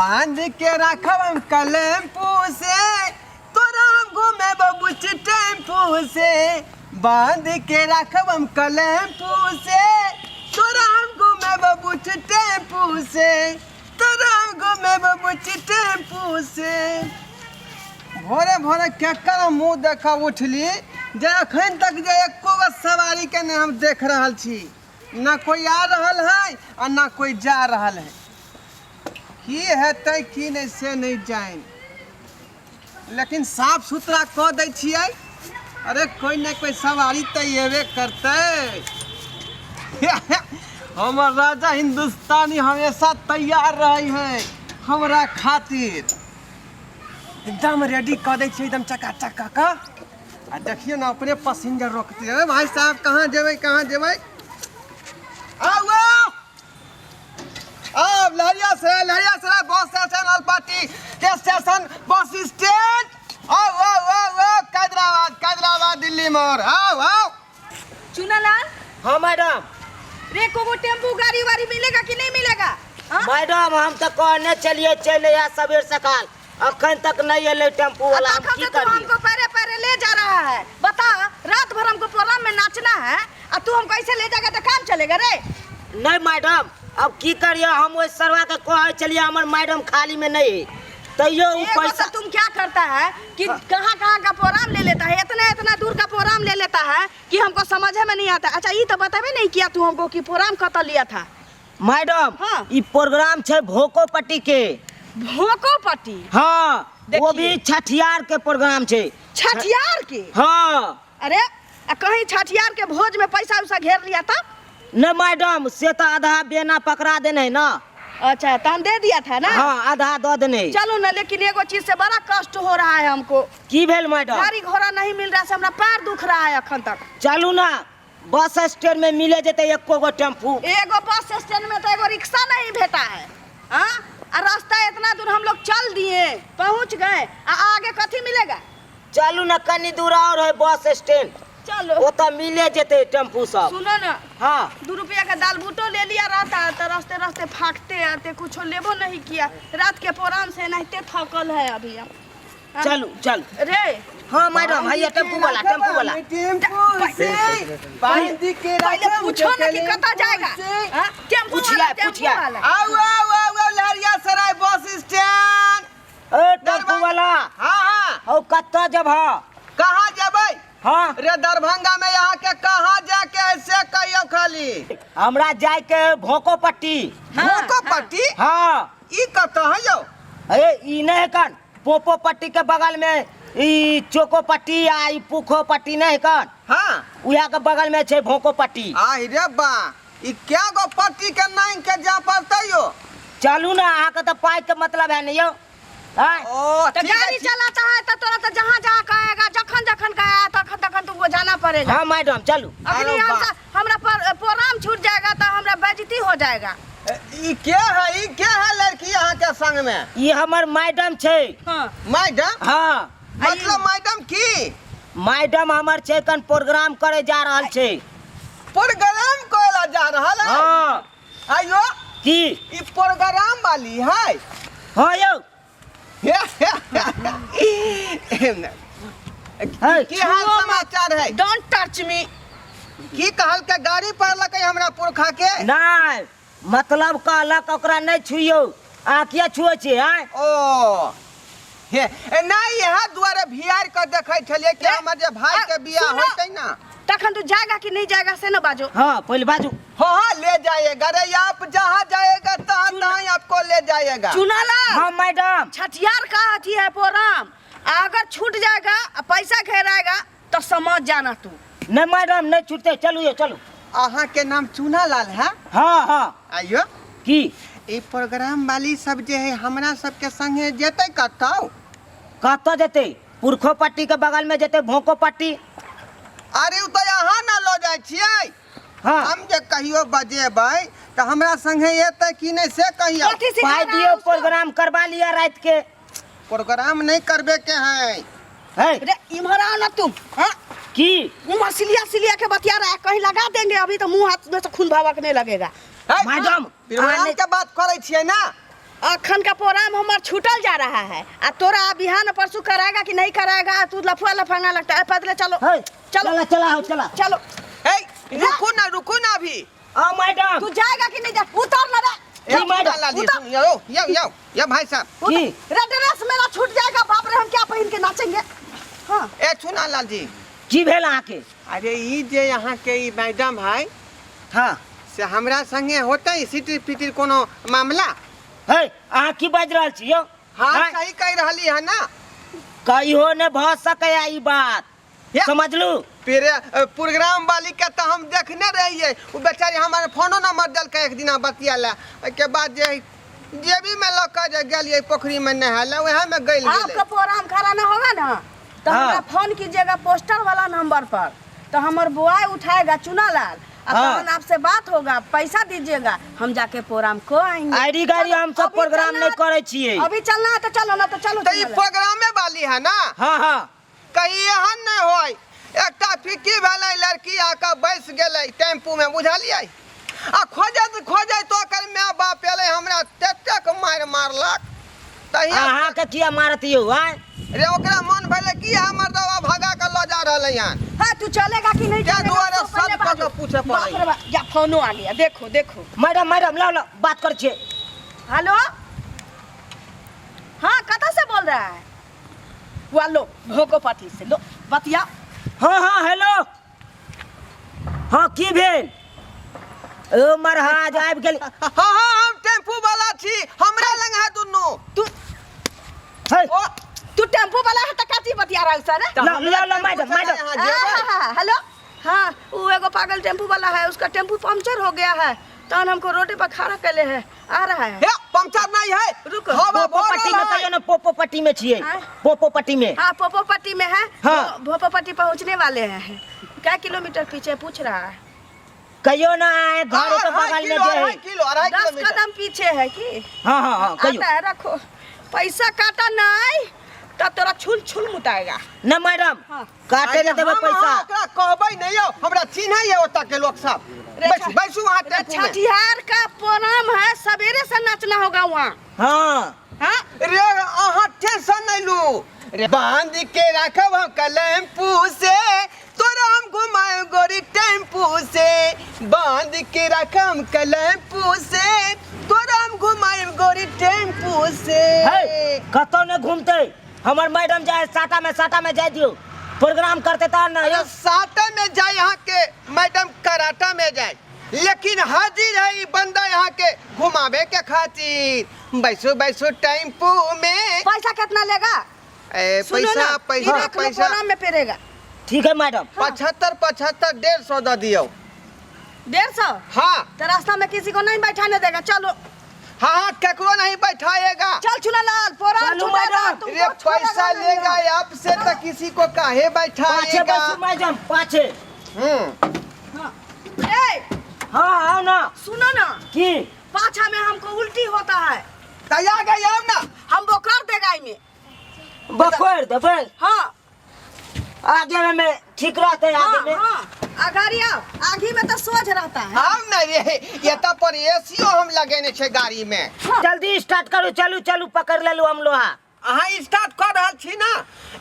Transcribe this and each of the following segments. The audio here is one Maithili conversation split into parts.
बांध के राखब हम कलमपू से, तोरा हम घूमे बुच टेम्पू से। बांध के राखब हम कलमपू से, तोरा हम घूमे बुच टेम्पू से, तोरा हम घूमे बुच टेम्पू से। भोरे भोरे केकर मुँह देखा उठली जे अखन तक जे एको गो सवारी के नहि हम देख रहल छी। ना कोई आ रहल है आ ना कोई जा रहल है। की हेतै की नहि से नहि जानि, लेकिन साफ सुथरा कऽ दै छियै। अरे कोई ने कोई सवारी तऽ एबे करतै। हमर राजा हिंदुस्तानी हमेशा तैयार रहै है हमरा खातिर। एकदम रेडी कऽ दै छियै, एकदम चकाचक कऽ कऽ। आ देखियौ ने अपने पसिंजर रोकतै। अरे भाई साहब कहाँ जेबै कहाँ जेबै? आउ आउ आउ, लहरिया Laheriasarai bus station, Alpatti station, bus stand. आउ आउ आउ आउ, हैदराबाद हैदराबाद दिल्ली मोड़। आउ आउ। चुनालाल। हाँ मैडम। रे को टेम्पू गाड़ी वाड़ी मिलेगा कि नहीं मिलेगा? हाँ? मैडम हम तो कहने चलिए चले आ सवेर सकाल, अखन तक नहीं एलै टेम्पू वाला। हम तखन की से तू करिए? हमको पैरे पैरे ले जा रहा है। बता, रात भर हमको प्रोग्राम में नाचना है और तू हमको ऐसे ले जाएगा तो काम चलेगा रे? नहीं मैडम, अब की करिए हम? ओहि सरवा के कहै चलिए हमर मैडम खाली में नहीं है, तैयो उ एगो पैसा। तो तुम क्या करता है कि कहाँ कहाँ का प्रोग्राम ले लेता है, इतना इतना दूर का प्रोग्राम ले लेता है कि हमको समझ में नहीं आता। अच्छा ये तो बताबे नहीं किया तू हमको कि प्रोग्राम कत लिया था। मैडम हाँ। ई प्रोग्राम छै भोको पट्टी के। भोको पट्टी? हाँ, वो देखिए। भी छठियार के प्रोग्राम छै। छठियार के? हाँ। अरे आ कहीं छठियार के भोज में पैसा उसा घेर लिया था? नहीं मैडम, से तो आधा बेना पकड़ा देने है ना। अच्छा तो हम दे दिया था ना? हाँ आधा दऽ देने है। चलो ना, लेकिन एगो चीज से बड़ा कष्ट हो रहा है हमको। की भेल मैडम? गाड़ी घोड़ा नहीं मिल रहा से हमरा पैर दुख रहा है अखन तक। चलू ना बस स्टैंड में मिले जेते एको गो टेम्पू। एगो बस स्टैंड में तो एगो रिक्शा नहीं भेटा है। हाँ? आ रास्ता इतना दूर हम लोग चल दिए, पहुंच गए, आ आगे कथी मिलेगा? चलू ना कनी दूर और है बस स्टैंड। चलो। ओतऽ मिले जेते टेम्पू सब। सुनो ना। हाँ। 2 रुपया का दाल बूटो ले लिया रहता तो रास्ते रास्ते फाकते आते, कुछ लेबो नहीं किया। रात के प्रोग्राम से नहीं थकल है अभी हम। हाँ? चलू चलू। रे। हाँ मैडम, हैया टेम्पू वाला, टेम्पू वाला। टेम्पू से बांध के पहले राखब पूछो ना कि कलमपू कतऽ जाएगा। से। हाँ? टेम्पू पूछिया, वाला, टेम्पू पूछिया। वाला। आउ आउ आउ आउ, लहरिया सराय बस स्टैंड। ए टेम्पू वाला। हाँ हाँ। औ कतऽ जेबह? कहाँ जेबै? हाँ। रे दरभंगा में यहाँ के कहाँ जाके ऐसे कहियो खाली। हमरा जाय के है भोको पट्टी। हाँ, भोको हाँ। पट्टी? हाँ। ई कतऽ है यौ? अरे ई नहीं है कन पोपो पट्टी के बगल में ई चोको पट्टी आ ई पुखो पट्टी नहीं है कन? हाँ। उहा के बगल में छै भोको पट्टी। आहि रे बा, ई क्या गो पट्टी के नाम के जा पड़तै यौ? चलू ना, अहाँ के तो पाई के मतलब है नहीं यौ। आँय? ओ, तो ठीक है, गाड़ी ठीक। चलाता है तो तोरा तो जहाँ जहाँ कहेगा, जखन जखन कहेगा तखन तखन तुमको जाना पड़ेगा। हाँ मैडम चलू। अखनी अरे हम बा। हमरा पर प्रोग्राम छूट जाएगा तो हमरा बेइज्जती हो जाएगा। ए, ई के है, ई के है लड़की अहाँ के संग में? ई हमर मैडम छै। हाँ। मैडम? हाँ। मतलब मैडम की? मैडम हमर छै कन प्रोग्राम करे जा रहल छै। प्रोग्राम करे जा रहल है? हाँ। आइयो। की? ई प्रोग्राम वाली है? हाँ यौ। है। की हाल समाचार है? Don't touch me. की कहल के गाड़ी पर लकै हमरा पुरखा के? नहीं, मतलब कहलक ओकरा नहीं छुइयो। अहाँ किया छुए छियै, आँय? ओ हे, ए, नहीं, इएह दुआरे भियार के देखै छलियै कि हमर जे भाई के बियाह सुनो। होतै ना। तखन तू जाएगा कि नहीं जाएगा से ना बाजो। हाँ पहले बाजू। हाँ हाँ ले जाएगा रे, आप जहाँ जाएगा तहाँ तहाँ आपको ले जाएगा। चुनाला। हाँ मैडम। छठियार का अथी है प्रोग्राम, अगर छूट जाएगा आ पैसा घेराएगा तो समझ जाना तू। नहीं मैडम नहीं छूटते, चलू यो चलू। अहाँ के नाम चुनालाल है? हाँ हाँ। आइयो। की? ई प्रोग्राम वाली सब जे है हमरा सबके संगे जेतै कतौ? कतौ जेतै? पुरखो पट्टी के बगल में जेतै, भोंको पट्टी। अरे उ तो अहाँ ना लऽ जाइ छियै। हाँ। हम जे कहियो बजेबै तऽ हमरा संगे एतै कि नहि से कहियो। कथी सिखा पाइ रहा दियौ, है उसको? प्रोग्राम करवा लिअ राति के। प्रोग्राम नहीं करबे के है। है। रे इम्हर आओ ना तुम। हाँ? की? उम्हर सिलिया सिलिया के बतिया रहा है, कहीं लगा देंगे अभी तो मुंह हाथ में से खून भभकने लगेगा। है, मैडम, प्रोग्राम अहाँ के बात करै छियै ना? अखन का प्रोग्राम हमार छूटल जा रहा है आ तोरा बिहान परसों कराएगा कि नहीं कराएगा, तू लफुआ लफंगा लगता है। पैदले चलो। है। चलो। चला चला हो चला। चलो। ए, रुकू ना, रुकू ना अभी। आओ मैडम। तू जाएगा कि नहीं जा? उतर ना रे। ए, जी, मैडम, लाल जी, उतर। सुन, यो यो यो यो भाई साहब। उतर। की? रे ड्रेस मेरा छूट जाएगा, बाप रे, हम क्या पहन के नाचेंगे? हाँ। ए सुना लाल जी। की भेल अहाँके? अरे ई जे यहाँ के ई मैडम है, हाँ, से हमरा संगे होतै सिटिर पिटिर कोनो मामला? है, अहाँ की बाजि रहल छी यौ? हाँ। आँय? सही कहि रहली है ना? कहियो ने भऽ सकैया ई बात। या। समझलू? पेरे प्रोग्राम वाली के तो हम देखने रहिए, वो बेचारी हमारे फोनो नंबर देलकै एक दिना बतिया ला, ओहिके बाद जे जेबी में लऽ के जे गेलियै पोखरी में नहाय ला, वएह में गइल गेलै। आपका प्रोग्राम कराना होगा ना तो हाँ। हमरा फोन कीजिएगा पोस्टर वाला नंबर पर, तो हमार बुआई उठाएगा चुनालाल आ हाँ। तहन आपसे बात होगा, पैसा दीजिएगा, हम जाके प्रोग्राम को आएंगे। आइडी गाड़ी हम सब अभी प्रोग्राम चलना नहीं करै छियै। अभी चलना है तो चलो ना तो चलो। तऽ ई चुनालाल। प्रोग्रामे वाली है ना? हाँ हाँ। कहीं एहन नहि होय, एकटा फिक्की भेलै, लड़की आके बैस गेलै टेम्पू में, बुझलियै? आ खोजैत खोजैत ओकर माय बाप एलै, हमरा ततेक मारि मारलक तहिया। अहाँके किया मारत यौ? आँय? रे ओकरा मन भेलै कि हमर दवा भगा के लऽ जा रहलै हन। हाँ, तू चलेगा कि नहीं क्या चलेगा? दुआरे उसको पहले सब कऽ बाजू। के पूछे बाप पड़ै। रे बाप, या फोनो आ गया, देखो देखो। मैडम मैडम, लाओ लाओ, बात करै छियै। हेलो, हाँ, कहाँ से बोल रहा है? हुआ लो भोको पाटी से लो बतिया। हाँ हाँ, हेलो, हाँ, की भेल? ओ मरहाज आबि गेल। हाँ हाँ, हम टेम्पू वाला छी, हमरा लग है दुनू। तू है। ओ तू टेम्पू वाला है तो काची बतिया रहा है सर? ला ला ला मैडम मैडम। यहाँ जेबै। हाँ, हेलो, हाँ, वो एगो पागल टेम्पू वाला है, उसका टेम्पू पंचर हो गया है, तहन हमको रोड पर खड़ा कैले है, आ रहा है। हे, पंचर नहीं है। रुको। हवा पोपो भरल पट्टी में है। कहियो ना, पोपो पट्टी में छियै। आँय? पोपो पट्टी में। हाँ, पोपो पट्टी में है। हाँ। भोपो पट्टी पहुँचने वाले हैं, क्या किलोमीटर पीछे पूछ रहा है। कहियो ना आए घर के अढ़ाई बगल में किलो, जे अढ़ाई है। किलो, अढ़ाई 10 किलोमीटर। कदम पीछे है कि हाँ हाँ हाँ, कहियो। आता है, रखो पैसा काटा नहीं तब तोरा छुल छुल मुताएगा। ना मैडम। हाँ। काटे ले देबै हम पैसा। अहाँ ओकरा कहबै नहि यौ, हमरा चिन्है यऽ ओतऽ के लोक सब। रे बैसू बैसू अहाँ टेम्पू में। छठिहार का प्रोग्राम है, सवेरे से नाचना होगा वहाँ। हाँ। हाँ। रे अहाँ टेंशन नहि लू रे, बांध के राखब हम कलमपू से, तोरा हम घुमाए गोरी टेम्पू से। बांध के राखब हम कलमपू से, तोरा हम घुमाए गोरी टेम्पू से। है, कतौ नहि घूमतै हमर मैडम। जाए साटा में, साटा में जाय दियौ, प्रोग्राम करते तहन ना। अरे साटा में जाए यहाँ के मैडम, कराटा में जाए, लेकिन हाजिर है ई बंदा यहाँ के घुमावे के खातिर। बैसो बैसो टेम्पू में। पैसा कितना लेगा? ए, सुनो पैसा ना, ई पैसा रख लो, पैसा प्रोग्राम में पेरेगा। ठीक है मैडम। 75 75 150 दऽ दियौ। 150? हाँ। तो रास्ता में किसी को नहीं बैठाने देगा, चलो। हाँ हाँ, केकरो नहीं बैठाएगा। चल चुनालाल, प्रोग्राम चलू छुटा मैडम। तुमको रे छोड़ेगा पैसा नहीं। लेगा आपसे तो किसी को काहे पाछे बैठाएगा? बैसू मैडम, पाछे। हम्म। हाँ। ए, हाँ, आओ ना। सुनो ना। की? पाछा में हमको उल्टी होता है। तैयार गई, आओ ना। हम बोकर देगा इमे। बखोर देबै? हाँ। आगे में में ठीक रहते आगे हाँ में। हाँ, अगाड़ी आओ, आगे में तो सोझ रहता है। आओ ना रे, ये तो पर एसीओ हम लगेने छे गाड़ी में। जल्दी स्टार्ट करू, चलू चलू, पकड़ लेलू हम लोहा। अहाँ स्टार्ट कर रहल छी ना?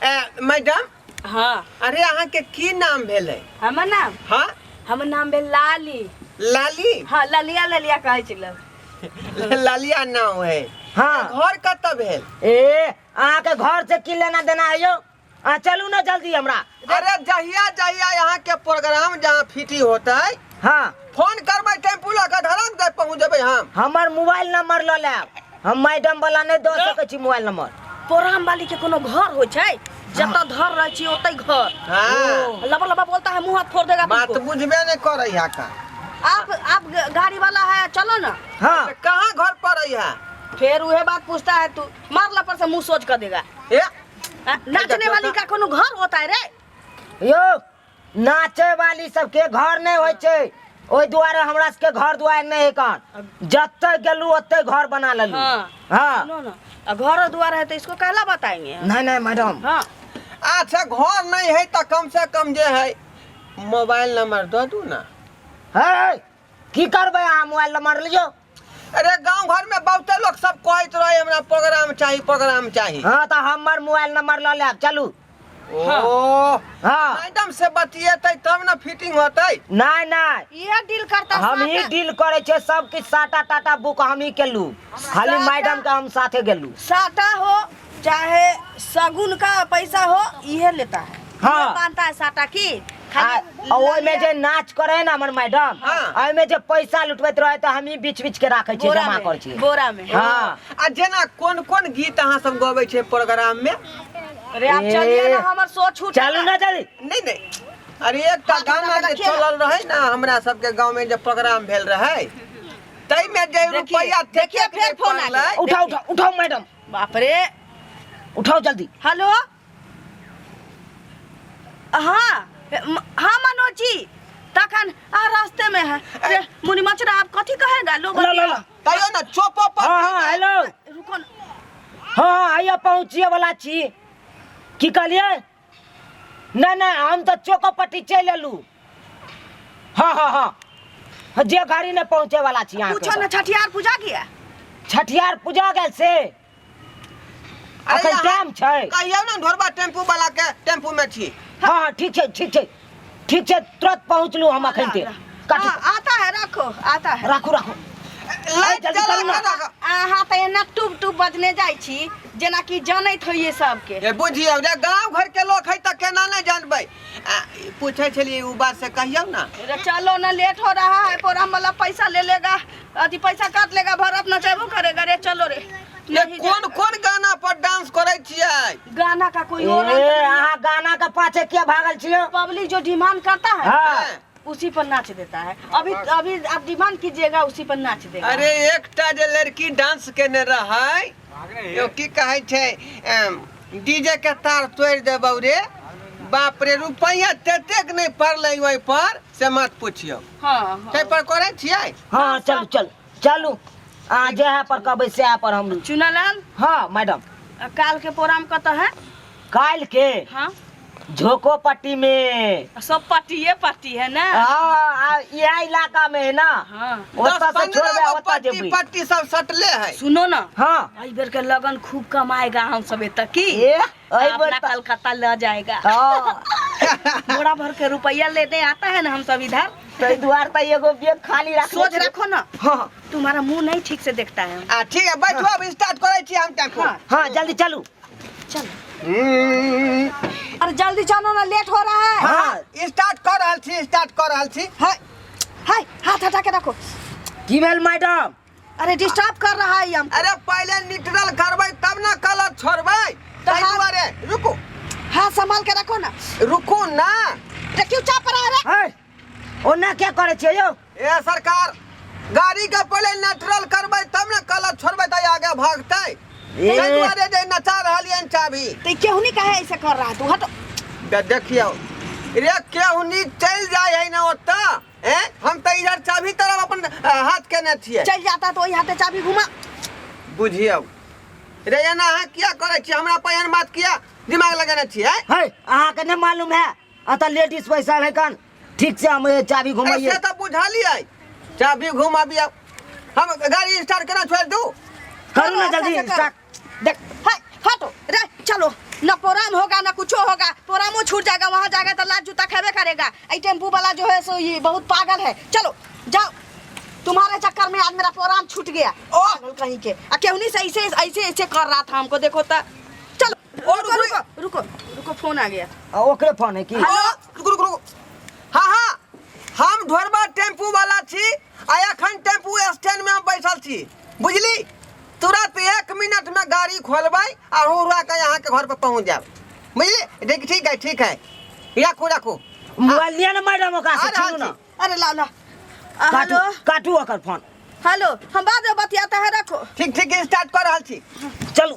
ए, मैडम। हाँ। अरे अहाँ के की नाम भेलै? हमर नाम? हाँ। हमर नाम भेल लाली। लाली? हाँ, ललिया ललिया कहै छै लोग। लालिया नाम है? हाँ। घर कतऽ भेल? ए, अहाँके घर से की लेना देना है यौ? अहाँ चलू ना जल्दी हमरा। अरे जहिया जहिया यहाँ के प्रोग्राम जहाँ फिटी होतै, हाँ, फोन करबै, टेम्पू लऽ कऽ धड़क दे पहुँच जेबै हम। हमर मोबाइल नंबर लऽ लेब, हम मैडम वाला नहि दऽ सकै छी मोबाइल नंबर। प्रोग्राम वाली के कोनो घर होइ छै? जतऽ धर रहै छी ओतै घर। हाँ। लबा लबा बोलता है, मुंह हाथ फोड़ देगा बात तुमको। बुझबे नहीं करै है का। आप गाड़ी वाला है, चलो ना। हाँ। तऽ कहाँ घर पर है? फिर उहे बात पूछता है तू, मारला पर से मुंह सोच कर देगा। ए। आ, नाचने वाली का कोनो घर होता है रे? यौ, नाचे वाली सबके घर नहि होइ छै, ओहि दुआरे हमरा सबके घर दुआरि नहि है कान, जतऽ गेलू ओतै घर बना लेलू। हाँ। हाँ। सुनो ना, आ घर द्वार है तो इसको कहला बताएंगे हम। नहीं नहीं मैडम। हाँ। अच्छा, घर नहीं है तो कम से कम जे है मोबाइल नंबर दऽ दू ना। है, की करबै अहाँ मोबाइल नंबर लियौ? अरे गांव घर में बहुते लोग सब कहैत रहे हमरा प्रोग्राम चाही, प्रोग्राम चाही। हाँ तऽ हमर मोबाइल नंबर लऽ लेब, चलू। ओ हाँ। मैडम से बतियेतै तब ने फिटिंग होतै। नहीं नहीं, इहे डील करता। हम ही डील करे छे सब किछ, साटा टाटा बुक हम ही केलू, खाली मैडम के हम साथे गेलू। साटा हो चाहे सगुन का पैसा हो, इहे लेता है। हाँ। इहे बांधता है साटा की खाली। आ ओहिमे जे नाच करे ना हमर मैडम, हाँ। ओहिमे जे पैसा लुटबैत रहे तऽ हमही बीच बीच के राखे छियै, बोरा जमा में, करै छियै बोरा में। हाँ। आ जेना कोन कोन गीत अहाँ सब गबै छै प्रोग्राम में? अरे आप चलिए ना, हमर सो छूट। चलू ना जल्दी। नहीं नहीं, अरे एकटा हाथ गाना उठा के जे रखिए ना। चलल रहे ना हमरा सबके गांव में, जे प्रोग्राम भेल रहे ताहिमे जे देखिए, रुपैआ देखिए, फेर फोन आ गेल। उठाओ उठाओ उठाओ मैडम। बाप रे। उठाओ जल्दी। हेलो, हाँ हाँ मनोज जी, तखन आ रास्ते में है। अरे मुनि मचरा आप कथी कहेगा लो। ला, ला, ला। तैयो ना चोपो पर। हाँ हाँ, हेलो। रुको ना। हाँ हाँ, आइयो, पहुँचिए वाला छी। की कहलियै? नहि नहि, हम तऽ चौको पट्टी चलि एलू। हाँ हाँ हाँ, जे गाड़ी नहि पहुँचे वाला छी अहाँके। पूछो ना, छठियार पूजा किया? छठियार पूजा गेल से अरे अखन टाइम छै। कहियौ ने ढोरबा टेम्पू वाला के टेम्पू में छी। हाँ हाँ, ठीक छै ठीक छै ठीक छै, तुरंत पहुँचलू हम अखन ते। काटू। हाँ, आता है, रखो, आता है। राखू राखू। लाइट जल्दी जला करू ना। के राख। अहाँ तऽ एना टुप टुप बजने जाइ छी जेनाकि जनैत होइए सबके। ए बुझियौ रे, गांव घर के लोग है तऽ केना नहि जानबै? आ, पूछै छलियै उ बात से कहियौ ना। अरे चलो ना, लेट हो रहा है। प्रोग्राम वाला पैसा ले लेगा, अथी पैसा काट लेगा, भरत नचेबो करेगा। रे चलो रे। ये नहीं। कोन कोन गाना पर डांस करै छियै? गाना का कोई ए और अंत नहीं है। अहाँ गाना के पाछे किया भागल छियै? पब्लिक जो डिमांड करता है हाँ। उसी पर नाच देता है। अभी अभी आप डिमांड कीजिएगा, उसी पर नाच देगा। अरे एकटा जे लड़की डांस केने रहै यो, की कहै छै, डीजे के तार तोड़ि देबौ रे। बाप रे, रुपैआ ततेक नहि पड़लै ओहि पर से मत पुछियौ। हाँ हाँ। ताहि पर करै छियै। हाँ, चलू चलू चलू, अहाँ जएह पर कहबै सएह पर हम। चुनालाल। हाँ मैडम। काल के प्रोग्राम कतऽ है? काल्हि के? हाँ। झोको पट्टी में। सब पट्टिए पट्टी है ना। हाँ, आ, इएह इलाका में है ना। हाँ। ओतऽ दस से पंद्रह छोड़बै गो ओतऽ पट्टी जेबै। पट्टी सब सटले है। सुनो ना। हाँ। एहि बेर के लगन खूब कमाएगा हम सब एतऽ की। ए एहि बेर अपना कलकत्ता ले जाएगा। हाँ। बोरा भर के रुपया लेने आता है ना हम सब इधर। ताहि दुआरे तऽ एगो बैग खाली राखने सोच छियै। रखो ना। हाँ। तुम्हारा मुंह नहीं ठीक से देखता है। आ ठीक है, बैठो, अब स्टार्ट करै छी हम टेम्पू। हाँ। हाँ, जल्दी चलू। चलो। अरे जल्दी चलो ना, लेट हो रहा है। हाँ। स्टार्ट कर रहल छी, स्टार्ट कर रहल छी। हाय हाय, हाथ हटा के रखो। की भेल मैडम? अरे डिस्टर्ब कर रहा है हम। अरे पहिले न्यूट्रल करबै तब ना कलर छोड़बै, ताहि हाँ। दुआरे रुकू। हाथ संभाल के रखो ना। रुकू ना। रे क्यों चाप रहा है रे? है ओना क्या करै छियै यौ? ए सरकार, गाड़ी के पहिले न्यूट्रल करबै तब ना कलर छोड़बै तऽ आगे भागतै। ए। ताहि दुआरे जे नचा रहलियनि चाभी। तो केहू नहीं काहे ऐसे कर रहा है तू? हटो। देखियौ रे, केहुनी चलि जाइ है ना ओतऽ। ए हम तऽ इधर चाभी तरफ अपन हाथ केने छियै। चल जाता तो वही हाथे चाबी घुमा। बुझियौ रे, एना अहाँ किया करै छियै? हमरा पर एहन बात किया दिमाग लगेने छियै? है अहाँके नहि मालूम है, अतः लेडीज पैसा है कन, ठीक से हम चाबी अरे घुमैयै। से तऽ बुझलियै, चाभी घुमाबियौ। हम गाड़ी स्टार्ट केना छोड़ि दू? करू ना जल्दी अच्छा से करो। स्टार्ट। देख, हाय हटो रे, चलो न। प्रोग्राम होगा ना कुछ होगा, प्रोग्रामो छूट जाएगा। वहाँ जाएगा तो लात जूता खेबे करेगा। आई टेम्पू वाला जो है सो ये बहुत पागल है। चलो जाओ, तुम्हारे चक्कर में आज मेरा प्रोग्राम छूट गया। ओ! पागल कहीं के, आ केहनी से ऐसे ऐसे ऐसे कर रहा था हमको, देखो तो। चलो। और रुको। रुको। रुको रुको रुको, फोन आ गया। आ, ओकरे फोन है की? हेलो, रुकू रुकू रुकू। हाँ हाँ, हम ढोरबा टेम्पू वाला छी आ एखन टेम्पू स्टैंड में हम बैठल छी, बुझली? तुरंत 1 मिनट में गाड़ी खोलबै आ हुआ के यहाँ के घर पर पहुँच जायब, बुझली? ठीक ठीक है, ठीक है, राखू राखू। मोबाइल लिया ना मैडम, ओकरा से आ रहल छीनू ना। छी। अरे ला ला काटू। हेलो। काटू ओकर फोन। हेलो, हम बाद में बतियाता है, रखो। ठीक ठीक, स्टार्ट कर रहल छी। चलू।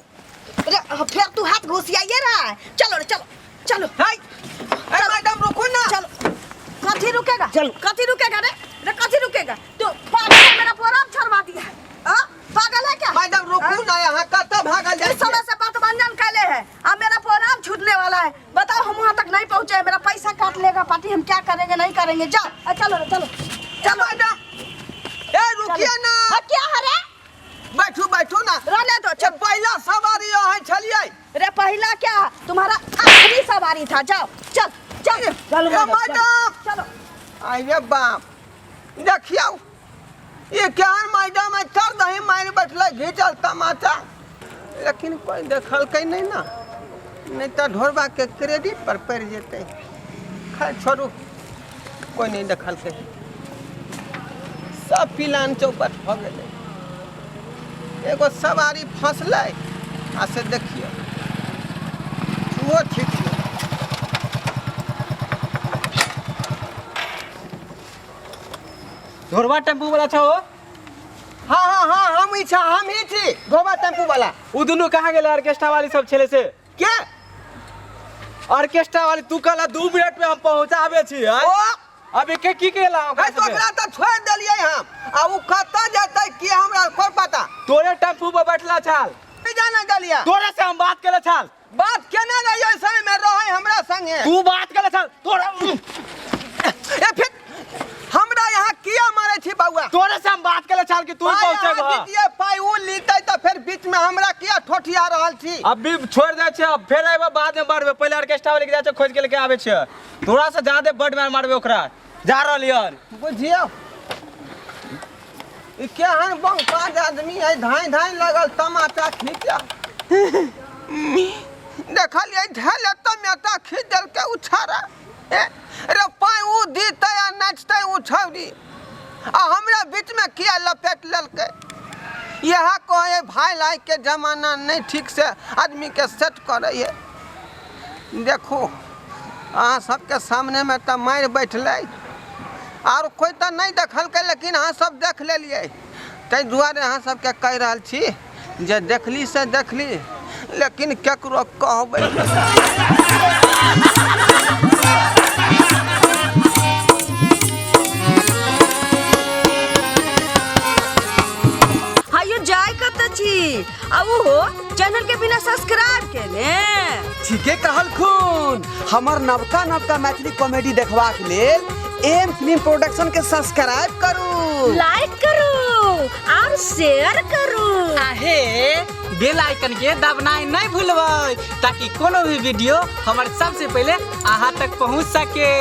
अरे फिर तू हाथ घुसियाइए रहा है। चलो रे, चलो चलो। हाय ए मैडम, रुकू ना। चलो, कथी रुकेगा? चलो। कथी रुकेगा रे? रे कथी रुकेगा? तू पागल है, मेरा प्रोग्राम छड़वा दिया है। हाँ? पागल है क्या? मैडम रुकू ना, यहाँ कतऽ भागल जाइ इस समय से बात बंजन कैले है, अब मेरा प्रोग्राम छूटने वाला है। बताओ, हम वहाँ तक नहीं पहुँचे हैं, मेरा पैसा काट लेगा पार्टी। हम क्या करेंगे, नहीं करेंगे। जाओ, चलो रे, चलो चलो मैडम, ए रुकिए ना। हाँ, क्या है रे? ना। रहने दो, ये चलो। पहला सवारी अहाँ छलियै। रे पहला क्या, तुम्हारा आखिरी सवारी था। जाओ, चल चल। चलू ए मैडम, चलू। मैडम, चलो। अरे बाप, देखियौ ये क्या मैडम है, कर दही मारि बैठलै घीचल तमाचा, लेकिन कोई देखलकै नहीं ना, नहीं तऽ ढोरबा के क्रेडिट पर पड़ि जेतै। खैर छोड़ू, कोई नहीं देखलकै, सब पिलान चौपट भऽ गेलै। एगो सवारी फंसलै आ से देखियौ ओहो ठीक नहि। ढोरबा टेम्पू वाला छौ? हाँ हाँ हाँ, हम ही छा, हम ही छी ढोरबा टेम्पू वाला। उ दुनू कहाँ गेलै? ऑर्केस्ट्रा वाली सब छलै से। के? ऑर्केस्ट्रा वाली। तू कहला 2 मिनट में हम पहुंचाबे छी। ओ अभी के की केला ओकरा है तो सबके? ओकरा तऽ छोड़ि देलियै हम, आ उ कतऽ जेतै की हमरा कोई पता। तोरे टेम्पू पर बैठला छाल। नहीं जाने गेलियै। तोरे से हम बात केले छाल। बात केने रहियै सही में रहै हमरा संगे। तू बात केले छाल तोरा। ए फिर हमरा यहाँ किया मारै छी बौआ? तोरे से हम बात केले छाल कि तू पाइ पहुंचे अहाँ दितियै, पाइ उ लीतै तऽ फेर बीच में हमरा किया ठोठिया रहल छी? अब भी छोड़ दे छे, अब फेर अयबे बाद में मारबे। पहले ऑर्केस्ट्रा वाले के जाय छे खोज के लेके आबे छे। तोरा से ज्यादा बड मार मारबे ओकरा। जा रहलियन। बुझियौ ई केहन बंकाज आदमी है, धाँइ धाँइ लगल तमाचा खींचा। देखलियै ढेल तमेटा खींच देलकै उ छाड़ा। ए रे पाइ उ दीतै आ नाचतै उ छौड़ी, आ हमरा बीचमे किया लपेट लेलकै? इएह कहै भाय लाय के जमाना नहीं ठीक से आदमी के सेट करै है। देखू अहाँ सबके सामनेमे तऽ मारि बैठलै, आर कोइ तऽ नहि देखलकै, लेकिन अहाँ सब देख लेलियै। ताहि दुआरे अहाँ सबके कहि रहल छी जे देखली से देखली, लेकिन केकरो कहबै। हायो जाय कत छी आ उहो चैनल के बिना सब्सक्राइब केने? ठीके कहलखुन। हमर नवका नवका मैथिली कॉमेडी देखबाक लेल एम फिल्म प्रोडक्शन के सब्सक्राइब करू, लाइक करू और शेयर करू। आहे बेल आइकन के दबनाइ नहीं भूलबै ताकि कोनो भी वीडियो हमर सबसे पहले अहाँ तक पहुँच सके।